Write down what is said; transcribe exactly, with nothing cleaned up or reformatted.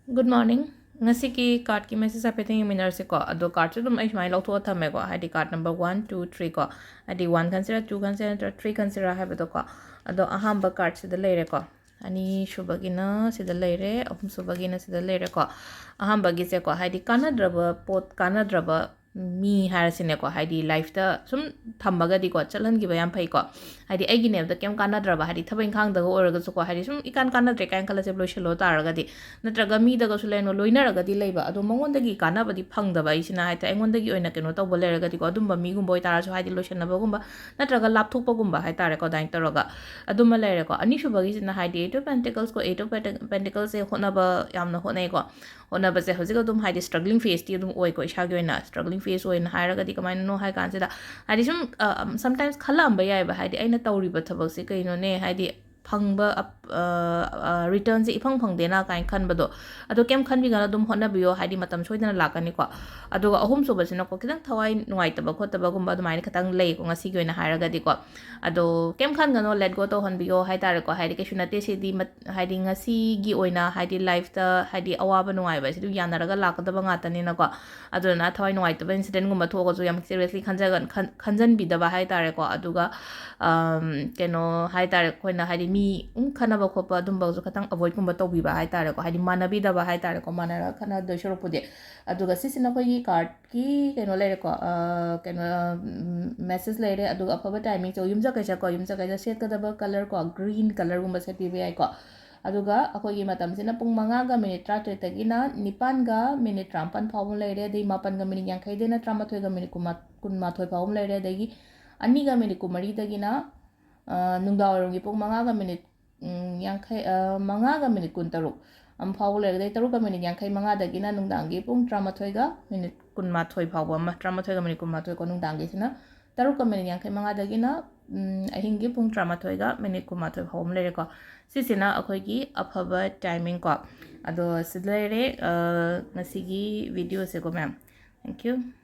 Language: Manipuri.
Good morning. ꯉꯁꯤꯒꯤ cardꯀꯤ message ꯍꯥꯏꯐꯦꯠꯇꯪ ꯌꯦꯡꯃꯤꯟꯅꯔꯁꯤꯀꯣ꯫ ꯑꯗꯣ cardꯁꯨ ꯑꯗꯨꯝ ꯑꯩ ꯁꯨꯃꯥꯏꯅ ꯂꯧꯊꯣꯛꯑ ꯊꯝꯃꯦꯀꯣ, ꯍꯥꯏꯗꯤ card number one, two, three ꯀꯣ, ꯍꯥꯏꯗꯤ one ꯈꯟꯁꯤꯔꯥ, two ꯈꯟꯁꯤꯔꯥ ꯅꯠꯇ꯭ꯔꯒ three ꯈꯟꯁꯤꯔꯥ ꯍꯥꯏꯕꯗꯣꯀꯣ꯫ ꯑꯗꯣ ꯑꯍꯥꯟꯕ cardꯁꯤꯗ ꯂꯩꯔꯦꯀꯣ, ꯑꯅꯤꯁꯨꯕꯒꯤꯅ ꯁꯤꯗ ꯂꯩꯔꯦ, ꯑꯍꯨꯝꯁꯨꯕꯒꯤꯅ ꯁꯤꯗ ꯂꯩꯔꯦꯀꯣ꯫ ꯑꯍꯥꯟꯕꯒꯤꯁꯦꯀꯣ, ꯍꯥꯏꯗꯤ ꯀꯥꯟꯅꯗ꯭ꯔꯕ ꯄꯣꯠ, ꯀꯥꯟꯅꯗ꯭ꯔꯕ ꯃꯤ ꯍꯥꯏꯔꯁꯤꯅꯦꯀꯣ, ꯍꯥꯏꯗꯤ lifeꯇ ꯁꯨꯝ ꯊꯝꯃꯒꯗꯤꯀꯣ, ꯆꯠꯍꯟꯈꯤꯕ ꯌꯥꯝ ꯐꯩꯀꯣ꯫ ꯍꯥꯏꯗꯤ ꯑꯩꯒꯤꯅꯦꯕꯗ ꯀꯩꯝ ꯀꯥꯟꯅꯗ꯭ꯔꯕ, ꯍꯥꯏꯗꯤ ꯊꯕꯛ ꯏꯪꯈꯥꯡꯗꯒ ꯑꯣꯏꯔꯒꯁꯨꯀꯣ, ꯍꯥꯏꯗꯤ ꯁꯨꯝ ꯏꯀꯥꯟ ꯀꯥꯟꯅꯗ꯭ꯔꯦ ꯀꯥꯏꯅ ꯈꯜꯂꯁꯦ, ꯂꯣꯏꯁꯤꯜꯂꯣ ꯇꯥꯔꯒꯗꯤ, ꯅꯠꯇ꯭ꯔꯒ ꯃꯤꯗꯒꯁꯨ ꯂꯩꯅꯣ ꯂꯣꯏꯅꯔꯒꯗꯤ ꯂꯩꯕ, ꯑꯗꯣ ꯃꯉꯣꯟꯗꯒꯤ ꯀꯥꯟꯅꯕꯗꯤ ꯐꯪꯗꯕ ꯑꯩꯁꯤꯅ ꯍꯥꯏꯇꯥꯔꯦ, ꯑꯩꯉꯣꯟꯗꯒꯤ ꯑꯣꯏꯅ ꯀꯩꯅꯣ ꯇꯧꯕ ꯂꯩꯔꯒꯗꯤꯀꯣ, ꯑꯗꯨꯝꯕ ꯃꯤꯒꯨꯝꯕ ꯑꯣꯏꯇꯥꯔꯁꯨ, ꯍꯥꯏꯗꯤ ꯂꯣꯏꯁꯤꯟꯅꯕꯒꯨꯝꯕ ꯅꯠꯇ꯭ꯔꯒ ꯂꯥꯞꯊꯣꯛꯄꯒꯨꯝꯕ ꯍꯥꯏꯇꯥꯔꯦꯀꯣ, ꯑꯗꯨꯃꯥꯏꯅ ꯇꯧꯔꯒ ꯑꯗꯨꯃ ꯂꯩꯔꯦꯀꯣ꯫ ꯑꯅꯤꯁꯨꯕꯒꯤꯁꯤꯅ ꯍꯥꯏꯗꯤ Eight of Pentacles ꯀꯣ, Eight of Pentaclesꯁꯦ ꯍꯣꯠꯅꯕ ꯌꯥꯝꯅ ꯍꯣꯠꯅꯩꯀꯣ꯫ ꯍꯣꯠꯅꯕꯁꯦ ꯍꯧꯖꯤꯛ ꯑꯗꯨꯝ ꯍꯥꯏꯗꯤ struggling phaseꯇꯤ ꯑꯗꯨꯝ ꯑꯣꯏꯀꯣ, ꯏꯁꯥꯒꯤ ꯑꯣꯏꯅ struggling phase ꯑꯣꯏꯅ ꯍꯥꯏꯔꯒꯗꯤ ꯀꯃꯥꯏꯅꯅꯣ ꯍꯥꯏ ꯀꯥꯟꯁꯤꯗ, ꯍꯥꯏꯗꯤ ꯁꯨꯝ sometimes ꯈꯜꯂꯛꯑꯝꯕ ꯌꯥꯏꯑꯕ, ꯍꯥꯏꯗꯤ ꯑꯩꯅ ꯇꯧꯔꯤꯕ ꯊꯕꯛꯁꯦ ꯀꯩꯅꯣꯅꯦ, ꯍꯥꯏꯗꯤ ꯐꯪꯕ returnꯁꯦ ꯏꯐꯪ ꯐꯪꯗꯦꯅ ꯀꯥꯏꯅ ꯈꯟꯕꯗꯣ꯫ ꯑꯗꯣ ꯀꯩꯝ ꯈꯟꯕꯤꯒꯅꯣ, ꯑꯗꯨꯝ ꯍꯣꯠꯅꯕꯤꯌꯣ, ꯍꯥꯏꯗꯤ ꯃꯇꯝ ꯁꯣꯏꯗꯅ ꯂꯥꯛꯀꯅꯤꯀꯣ꯫ ꯑꯗꯨꯒ ꯑꯍꯨꯝꯁꯨꯕꯁꯤꯅꯀꯣ, ꯈꯤꯇꯪ ꯊꯋꯥꯏ ꯅꯨꯡꯉꯥꯏꯇꯕ ꯈꯣꯠꯇꯕꯒꯨꯝꯕ ꯑꯗꯨꯃꯥꯏꯅ ꯈꯤꯇꯪ ꯂꯩꯀꯣ ꯉꯁꯤꯒꯤ ꯑꯣꯏꯅ ꯍꯥꯏꯔꯒꯗꯤꯀꯣ꯫ ꯑꯗꯣ ꯀꯩꯝ ꯈꯟꯒꯅꯣ, let go ꯇꯧꯍꯟꯕꯤꯌꯣ ꯍꯥꯏꯇꯥꯔꯦꯀꯣ꯫ ꯍꯥꯏꯗꯤ ꯀꯩꯁꯨ ꯅꯠꯇꯦ ꯁꯤꯗꯤ, ꯍꯥꯏꯗꯤ ꯉꯁꯤꯒꯤ ꯑꯣꯏꯅ ꯍꯥꯏꯗꯤ lifeꯇ ꯍꯥꯏꯗꯤ ꯑꯋꯥꯕ ꯅꯨꯡꯉꯥꯏꯕ ꯍꯥꯏꯁꯤꯗꯤ ꯌꯥꯅꯔꯒ ꯂꯥꯛꯀꯗꯕ ꯉꯥꯛꯇꯅꯤꯅꯀꯣ꯫ ꯑꯗꯨꯗꯨꯅ ꯊꯋꯥꯏ ꯅꯨꯡꯉꯥꯏꯇꯕ incidentꯒꯨꯝꯕ ꯊꯣꯛꯑꯒꯁꯨ ꯌꯥꯝ seriously ꯈꯟꯖꯒ-, ꯈꯟ-, ꯈꯟꯖꯟꯕꯤꯗꯕ ꯍꯥꯏꯇꯥꯔꯦꯀꯣ꯫ ꯑꯗꯨꯒ ꯀꯩꯅꯣ ꯍꯥꯏꯇꯥꯔꯦ, ꯑꯩꯈꯣꯏꯅ ꯍꯥꯏꯗꯤ ꯃꯤ ꯎꯝ ꯈꯠꯅꯕ ꯈꯣꯠꯄ ꯑꯗꯨꯝꯕꯁꯨ ꯈꯤꯇꯪ avoidꯀꯨꯝꯕ ꯇꯧꯕꯤꯕ ꯍꯥꯏꯇꯥꯔꯦꯀꯣ, ꯍꯥꯏꯗꯤ ꯃꯥꯟꯅꯕꯤꯗꯕ ꯍꯥꯏꯇꯥꯔꯦꯀꯣ, ꯃꯥꯟꯅꯔꯒ ꯈꯠꯅꯗꯣꯏ ꯁꯔꯨꯛꯄꯨꯗꯤ꯫ ꯑꯗꯨꯒ ꯁꯤꯁꯤꯅ ꯑꯩꯈꯣꯏꯒꯤ cardꯀꯤ ꯀꯩꯅꯣ ꯂꯩꯔꯦꯀꯣ, ꯀꯩꯅꯣ message ꯂꯩꯔꯦ꯫ ꯑꯗꯨꯒ ꯑꯐꯕ timingꯁꯦ ꯌꯨꯝꯁꯀꯩꯁꯀꯣ, ꯌꯨꯝꯁꯀꯩꯁ ꯁꯦꯠꯀꯗꯕ colorꯀꯣ, green colorꯒꯨꯝꯕ ꯁꯦꯠꯄꯤꯕ ꯌꯥꯏꯀꯣ꯫ ꯑꯗꯨꯒ ꯑꯩꯈꯣꯏꯒꯤ ꯃꯇꯝꯁꯤꯅ ꯄꯨꯡ ꯃꯉꯥꯒ minute ꯇꯔꯥꯇꯔꯦꯠꯇꯒꯤꯅ ꯅꯤꯄꯥꯟꯒ minute ꯇꯔꯥꯃꯥꯄꯟ ꯐꯥꯎꯕ ꯂꯩꯔꯦ, ꯑꯗꯩ ꯃꯥꯄꯟꯒ minute ꯌꯥꯡꯈꯩꯗꯩꯅ ꯇꯔꯥꯃꯥꯊꯣꯏꯒ minute ꯀꯨꯟꯃꯥ-, ꯀꯨꯟꯃꯥꯊꯣꯏ ꯐꯥꯎꯕ ꯂꯩꯔꯦ, ꯑꯗꯒꯤ ꯑꯅꯤꯒ minute ꯀꯨꯟꯃꯔꯤꯗꯒꯤꯅ ꯅꯨꯡꯗꯥꯡꯋꯥꯏꯔꯝꯒꯤ ꯄꯨꯡ ꯃꯉꯥꯒ minute ꯌꯥꯡꯈꯩ, ꯃꯉꯥꯒ minute ꯀꯨꯟꯇꯔꯨꯛ ꯑꯃ ꯐꯥꯎꯕ ꯂꯩꯔꯒꯗꯤ, ꯇꯔꯨꯛꯀ minute ꯌꯥꯡꯈꯩ ꯃꯉꯥꯗꯒꯤꯅ ꯅꯨꯡꯗꯥꯡꯒꯤ ꯄꯨꯡ ꯇꯔꯥꯃꯥꯊꯣꯏꯒ minute ꯀꯨꯟꯃꯥꯊꯣꯏ ꯐꯥꯎꯕ ꯑꯃ, ꯇꯔꯥꯃꯥꯊꯣꯏꯒ minute ꯀꯨꯟꯃꯥꯊꯣꯏ ꯀꯣ, ꯅꯨꯡꯗꯥꯡꯒꯤꯁꯤꯅ ꯇꯔꯨꯛꯀ minute ꯌꯥꯡꯈꯩ ꯃꯉꯥꯗꯒꯤꯅ ꯑꯍꯤꯡꯒꯤ ꯄꯨꯡ ꯇꯔꯥꯃꯥꯊꯣꯏꯒ minute ꯀꯨꯟꯃꯥꯊꯣꯏ ꯐꯥꯎꯕ ꯑꯃ ꯂꯩꯔꯦꯀꯣ꯫ ꯁꯤꯁꯤꯅ ꯑꯩꯈꯣꯏꯒꯤ ꯑꯐꯕ timing ꯀꯣ꯫ ꯑꯗꯣ ꯁꯤꯗ ꯂꯩꯔꯦ ꯉꯁꯤꯒꯤ videoꯁꯦꯀꯣ ꯃꯌꯥꯝ꯫ Thank you꯫